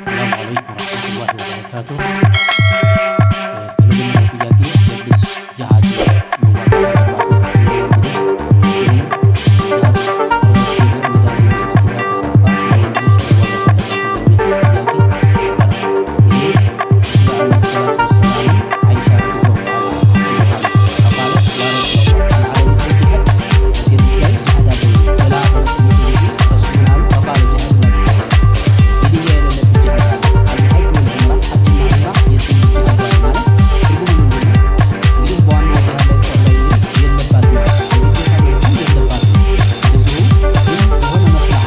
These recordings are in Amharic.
ሰላም አለይኩም ወረህመቱላሂ ወበረካቱ። የመጀመሪያው ጥያቄ ሴት ልጅ ጂሃድ መዋጋት አለባት ወይ? እንደ ወንድ ልጅ ወይም ጂሃድ ጦር ሜዳ ላይ ሄዳ ተሳትፋ እንደ ወንድ ልጅ መዋጋት አለባት ወይ የሚል ጥያቄ ነበረ። ይሄ ረሱል ዓለይሂ ሰላቱ ወሰላም አይሻ ረዲየላሁ ተዓላ ጠይቃ فقالت يا رسول الله هل على النساء جهاد፣ በሴት ልጅ ላይ ጂሃድ አለ ወይ ብላ በመጠየቅ ጊዜ ረሱል ምን አሉ? فقال جهاد لا قتال፣ ግድያ የሌለበት ጂሃድ አለ። الحج والعمرة፣ ሐጅና ዑምራ የሴት ልጅ ጂሃድ አለ ማለት ትርጉሙ ምንድን ነው? እንግዲህ በዋናው ጂሃድ ላይ ጦር ላይ እንግዲህ የለባትም፣ በግዴታ መልኩ የለባትም። እንደዚሁ ግን በሆነ መስለሃ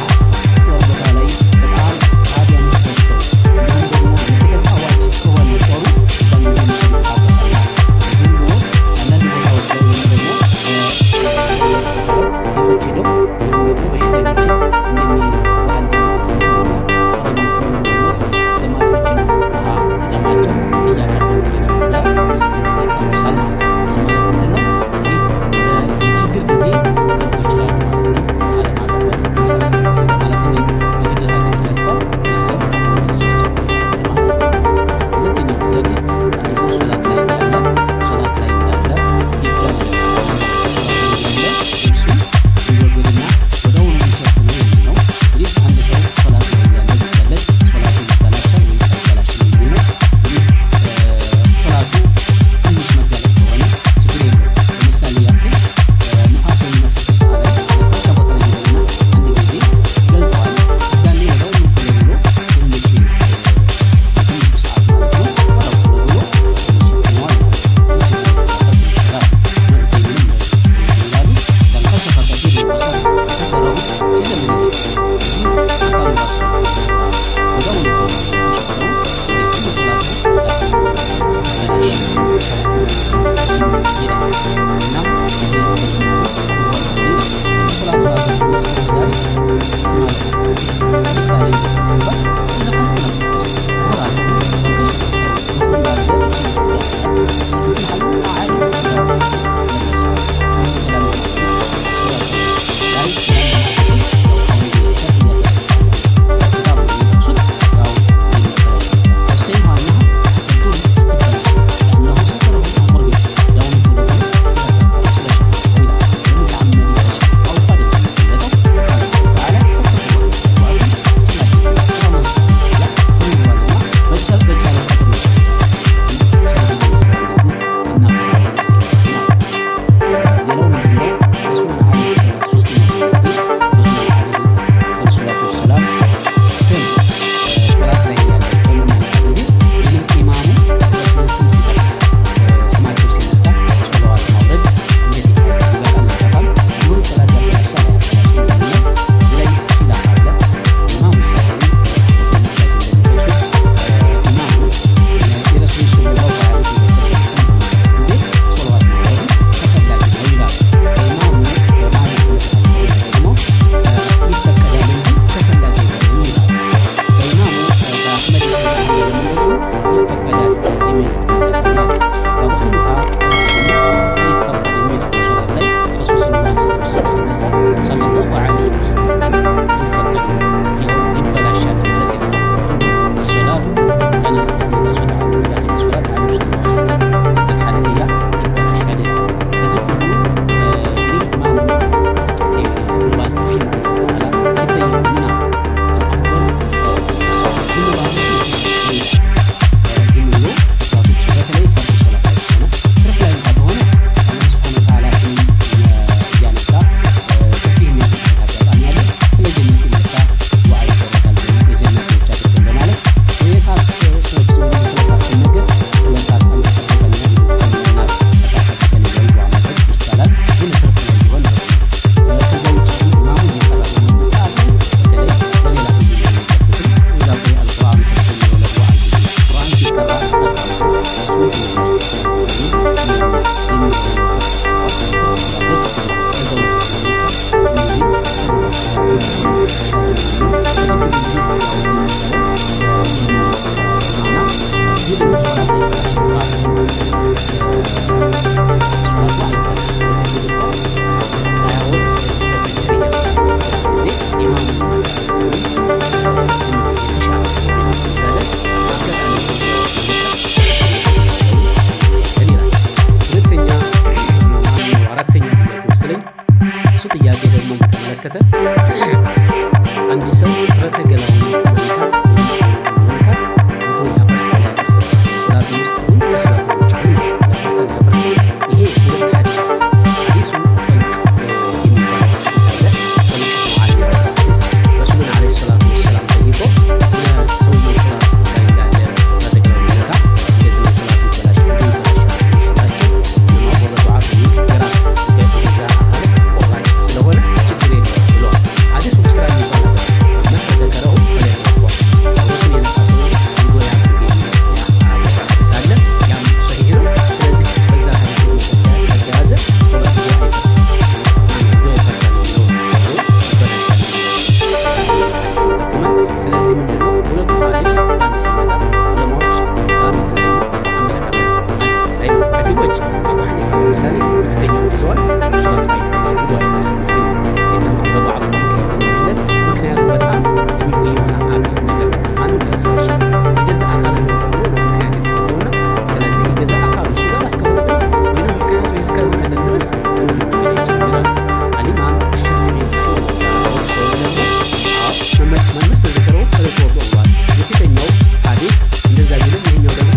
ጦር ቦታ ላይ በጣም ካዲያኖች በዝተው እንዲሁም ደግሞ የክተት አዋጅ ከሆነ ጦሩ እዛን ጊዜ ይታወቃል። ዝም ብሎ አንዳንድ ቦታዎች ላይ ወይም ደግሞ ሴቶች ሄደው እንዲሁም ደግሞ በሽተኞችን ውሃ እንደሚገቱ፣ ጦረኞቹን ወይም ደግሞ ዘማቾችን ውሃ ሲጠማቸው እያቀረቡ የነበረ ይታወሳል ማለት ነው። ይህ ማለት ምንድን ነው? እንግዲህ በችግር ጊዜ ሊቀርቡ ይችላሉ ማለት ነው። ውሃ ለማቀበል የመሳሰለ ጊዜ ለማለት እንጂ በግዴታ ደረጃ ሰው የለም፣ ወንድ ልጅ ብቻ ነው ማለት ነው። ሁለተኛው ጥያቄ አንድ ሰው ሶላት ላይ እንዳለ ቢጋለጥ፣ ሶላት ላይ እንዳለ ልብሱ ቢወገድና ወዲያውኑ ቢሸፍነው የሚል ነው። እንግዲህ አንድ ሰው ሶላት ላይ እያለ ቢጋለጥ ሶላቱ ይበላሻል ወይስ አይበላሽም የሚል ነው። እንግዲህ ሶላቱ ትንሽ መጋለጥ ከሆነ ችግር የለውም። ለምሳሌ ያክል ንፋስ በሚነፍስበት ሰዓት ላይ ነፋሻ ቦታ ላይ ይበልና አንድ ጊዜ ገልጠዋል። እዛኔ ወዲያውኑ ቶሎ ብሎ ትንሽ በትንሹ ሰዓት ማለት ነው ወዲያው ቶሎ ብሎ ይሸፍነዋል ማለት ነው። ይህ ችግር ይችላል። ዑሰይሚንም ይላሉ إذا انكشف كثير وستره إلا من اليسير አካሉ ራሱ ወዲያውኑ ከሸፈነው ሁሉ ሶላቱ አይበላሽም ይላል እና ይሄ በዚህ መልኩ ይሆናል ይላል። ሶላቱ لا تجوز ذلك ማለት ነው። ለምሳሌ ሲባል ነፋስ ትነፍሳለች ወራሱ እንዳለ لكن في الحال عادي ሌላው ምንድነው? ረሱል ዓለይሂ ሰላቱ፣ ሶስተኛው ጥያቄ ረሱል ዓለይሂ ሰላቱ ወሰላም ስም ሶላት ላይ ያለ በምናነሳ ጊዜ ይህም ኢማሙ ረሱልን ስም ሲጠቅስ፣ ስማቸው ሲነሳ ሶለዋት ማውረድ እንዴት ይታያል? ይበቃል አይበቃም? እንዲሁም ሶላት ያበላሻል አያበላሽም የሚለው እዚህ ላይ ኺላፍ አለ። ኢማሙ ሻፊዒ በቱፈቱል ሙሕታጅ እንደሚጠቅሱት ኢማሙ የረሱል ሰለላሁ ዐለይሂ ወሰለም ስም በሚጠቅስ ጊዜ ሶለዋት ማውረዱ ተፈላጊ ነው ይላሉ። በኢማሙ ማሊክ መዝሀብ ከሆነ ደግሞ ይፈቀዳል እንጂ ተፈላጊ አይደለም ይላሉ። በኢማሙ በአሕመድ ኢብን ሐንበል እንደዚሁ ይፈቀዳል የሚልበት አጋጣሚ አለ። በአቡ ሐኒፋ ደግሞ አይፈቀድም ይላሉ። ሶላት ላይ የረሱል ሰለላሁ ዐለይሂ ወሰለም ስም ሲነሳ ሰለላሁ ዐለይሂ ወሰለም ማለት አይፈቀድም፣ ይኸው ይበላሻል ድረስ ይላሉ። الصلاة كان إذا صلى إذا كانت الصلاة على النبي صلى الله عليه وسلم الحنفية ይበላሻል ይላሉ። ከዚህ ሁሉ እንግዲህ ኢማሙ ኢብኑ ባዝ ረሂመሁላሁ ተዓላ ሲጠየቁ ምን አሉ? الأفضل ዝም ማለት የተሻለ፣ ዝም ብሎ መስራቱ የተሻለ፣ በተለይ ፈርድ ሶላት ላይ ከሆነ። ትርፍ ላይ እንኳ ከሆነ አላህ ሱብሓነሁ ወተዓላ ስም እያነሳ ተስቢህ የሚያደርግበት አጋጣሚ አለ። ስለ ጀነት ሲነሳ ዱዓ ይደረጋል። የጀነት ሰዎች አድርገን በማለት፣ የእሳት ሰዎች ወይም ስለ እሳት ሲነገር ስለ እሳት አላህ ጠብቀን፣ ከናር እሳት ጠብቀን እያሉ ዱዓ ማድረግ ይቻላል። ግን ትርፍ ላይ ቢሆን ጥሩ ነው። ከዛ ውጭ ግን ኢማሙ እየቀራ በሆነበት ሰዓት ላይ በተለይ በሌላ ጊዜ መሆን የለበትም። وإذا قرئ القرآن فاستمعوا له وأنصتوا። በተመለከተ አንድ ሰው ፍረተ ገላውን መንካት ወይም መንካት ውዱእ ያፈርሳል አያፈርስም? ሶላት ውስጥ ይሁን ከሶላት ውጭ ይሁን ያፈርሳል አያፈርስም? ይሄ ሁለት ሐዲስ አለ። ሐዲሱ ጠልቅ የሚባለው ሐዲስ አለ። ጠልቅ ሙዓል ሐዲስ ረሱሉን ዓለይሂ ሰላቱ ወሰላም ጠይቆ የሰውየው ሶላት ላይ እንዳለ ፍረተ ገላውን ቢነካ እንዴት ነው ሶላቱ ይበላሽ ውዱእ ይበላሻል ሲላቸው ወበዱዓቱ የራስ የገዛ አካል ቆራጭ ስለሆነ ችግር የለውም ብለዋል። ሐዲሱ ብስራ የሚባል አለ። መሰ ዘከረሁ ፈለየተወዳ፣ ዐውረቱን የነካ ሰውዬ ውዱእ ያድርግ የሚል ቡስራ ሐዲስ አለ። ያም ሶሒህ ነው። ስለዚህ በዛ ሐዲስ ደግሞ ከተያዘ ሶላት ውዱእ አይፈርስም፣ ውዱእ ይፈርሳል የሚለው ይበላሻል የሚለው ሐዲስ የሚጠቁመን። ስለዚህ ምንድነው ሁለቱ ሐዲስ በአንድ ሲመጣ ዑለማዎች በጣም የተለያዩ አመለካከት አለ እዚህ ላይ። ከፊሎች አቡ ሐኒፋ ለምሳሌ በፊተኛውን ይዘዋል። ሶላቱ ውዱእ አይፈርስም የሚል ኢነማ በዱዓቱ ሚንከ የሚል ምክንያቱ በጣም የሚቆይ የሆነ አካል ነገር ነው። ማንም ሊያሰው አይችልም። የገዛ አካል ነው ተብሎ ነው ምክንያት የተሰጠውና ስለዚህ የገዛ አካሉ እሱ ጋር እስከሆነ ድረስ ወይንም ምክንያቱ እስከሆነልን ድረስ ምንም ሊሆን አይችልም ይላል። አልኢማም አሻፊዒ ደግሞ መን መሰ ዘከረሁ ፈለየተወዳ ብሏል። የፊተኛው ሐዲስ እንደዛ ቢልም ይሄኛው ደግሞ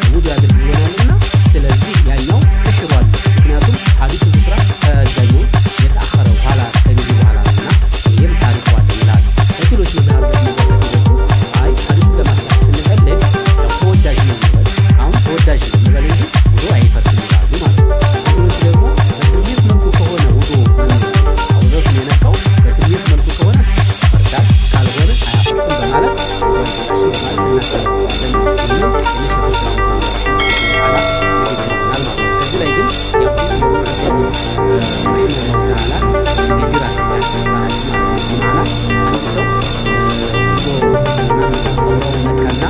ውዱእ ያድርግ ብሎናልና ስለዚህ ያኛው ተሽሯል። ምክንያቱም ሐዲሱ ቡስራ ከዛኛው የተአኸረው ኋላ ከጊዜ በኋላ ነውና ይህም ታሪኩ አለ ይላሉ። ከፊሎች መዝሀብ ደግሞ በከፊሎቹ አይ ሐዲሱን ለማስታወቅ ስንፈልግ ያው ተወዳጅ ነው እንበል፣ አሁን ተወዳጅ ነው እንበል እንጂ ውዱእ አይፈርስም ይላሉ ማለት ነው። ከፊሎች ደግሞ በስሜት መልኩ ከሆነ ውዱእ ዐውረቱን የነካው በስሜት መልኩ ከሆነ ያፈርሳል፣ ካልሆነ አያፈርስም በማለት አይበላሽም በማለት እናስተላልፈዋለን የሚል የሸይኹል ኢስላም ተዓላ ንግግር ይሆናል ማለት ነው። ከዚህ ላይ ግን ያው ኢብኑ ረሒመሁላሁ ተዓላ ንግግር ያስከፋናል ማለት ነው። በማዕና አንድ ሰው ዐውራውን ነካና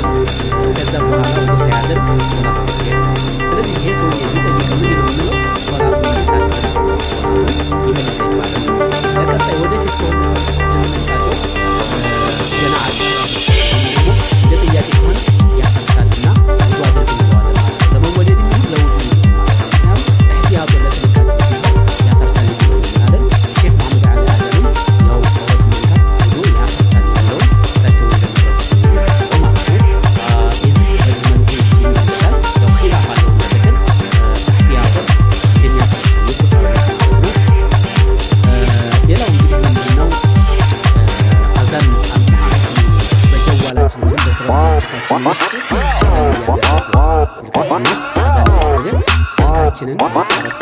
ከዛ በኋላ ውዱእ ሳያደርግ ሶላት ሰገደ። ስለዚህ ይሄ ሰውዬ የሚጠይቀው ምንድን ነው የሚለው ሶላቱን ይመልሳል፣ ሶላቱን ይመልስ አይባልም። ለቀጣይ ወደፊት ከሆነ ለጥንቃቄው ገና አልሰራም ወይም ደግሞ እንደ ጥያቄ ከሆነ ያፈርሳልና ውዱእ አድርግ እንለዋለን ማለት ነው። ለመወደድ ይሁን ለውዱእ ይሁን ማለት ነው። ምክንያቱም ኢህቲያጥ ለጥንቃቄ ሲባል ያፈርሳል የሚለው ምናለን ሼክ መሐመድ አሊ አደምም ያው ዐውረቱን መንካት ውዱእ ያፈርሳል የሚለውን እሳቸው እንደመረጡት ነው ማለት ነው። የዚህ በዚህ መልኩ ይመለሳል። ያው ኺላፍ አለው ነገር ግን ኢህቲያጥን እንደሚያፈርስ ይቆጠራል ማለት ነው። ሌላው እንግዲህ ምንድነው አዛን በጀዋላችን ወይም በስልካችን ውስጥ አዛን እያደረግን ስልካችን ውስጥ አዛን እያደረግን ስልካችንን ማቋረጥ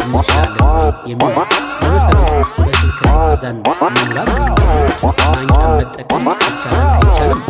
እንችላለን ወይ የሚል። በመሰረቱ በስልክ ላይ አዛን መሙላት ወይም ደግሞ ማንቂያ መጠቀም ይቻላል አይቻልም?